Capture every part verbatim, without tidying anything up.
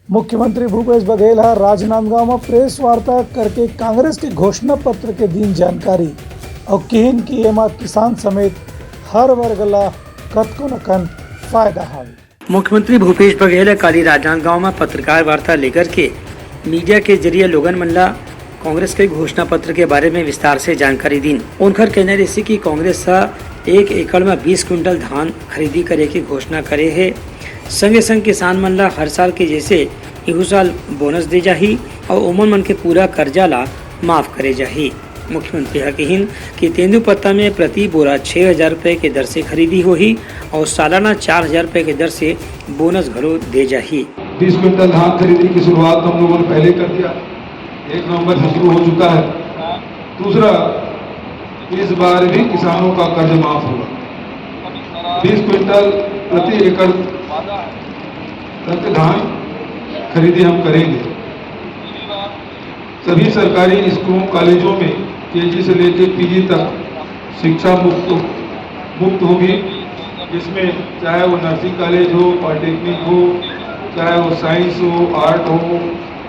मुख्यमंत्री भूपेश बघेल ह राजनांदगांव म प्रेस वार्ता करके कांग्रेस के घोषणा पत्र के दीन जानकारी अउ किहिन कि एमा किसान समेत हर वर्ग ला कतको न कन फायदा हवे। मुख्यमंत्री भूपेश बघेल ह काली राजनांदगांव म पत्रकार वार्ता लेकर के मीडिया के जरिए लोगन मन ला कांग्रेस के घोषणा पत्र के बारे में विस्तार से जानकारी दीन। उनकर कहना रहिसे कि कांग्रेस ह एक एकड़ म बीस क्विंटल धान खरीदी करे के घोषणा करे हे। संगे संग किसान मन ला हर साल के जैसे इहू साल बोनस दे जाही अउ ओमन मन के पूरा कर्जा ला माफ करे जाही। मुख्यमंत्री ह किहिन कि तेंदूपत्ता में प्रति बोरा छह हजार रुपए के दर से खरीदी होही अउ सालाना चार हजार रुपए के दर से बोनस घलो दे जाही। बीस क्विंटल धान खरीदी की शुरुआत हम लोगों ने पहले कर दिया, एक नवंबर से शुरू हो चुका है। दूसरा, इस बार भी किसानों का कर्ज माफ होगा। बीस क्विंटल प्रति एकड़ तक धान खरीदी हम करेंगे। सभी सरकारी स्कूलों, कॉलेजों में केजी से लेकर पीजी तक शिक्षा मुफ्त, मुफ्त होगी, जिसमें चाहे वो नर्सिंग कॉलेज हो, पॉलिटेक्निक हो, चाहे वो साइंस हो, आर्ट हो,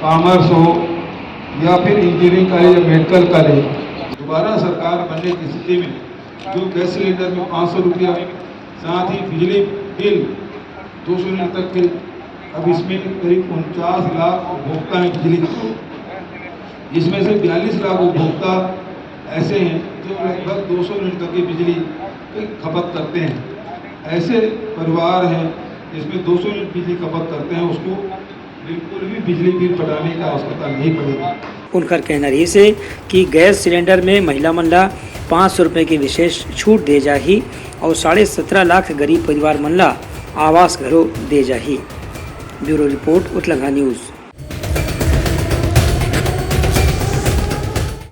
कॉमर्स हो, या फिर इंजीनियरिंग कॉलेज या मेडिकल कॉलेज। दोबारा सरकार बनने की स्थिति में जो गैस सिलेंडर में पाँच सौ रुपया, साथ ही बिजली बिल दो सौ यूनिट तक के, अब इसमें करीब उनचास लाख उपभोक्ता हैं बिजली के, जिसमें से बयालीस लाख उपभोक्ता ऐसे हैं जो लगभग दो सौ यूनिट तक की बिजली की खपत करते हैं। ऐसे परिवार हैं जिसमें दो सौ यूनिट बिजली खपत करते हैं, उसको बिल्कुल भी बिजली बिल पटाने की आवश्यकता नहीं पड़ेगी। उनकर कहना रहिसे कि गैस सिलेंडर में महिला मन ला पाँच सौ रुपए की विशेष छूट दे जाही अउ साढ़े सत्रह लाख गरीब परिवार मन ला आवास घलो दे जाही। Bureau report, Utlangha news.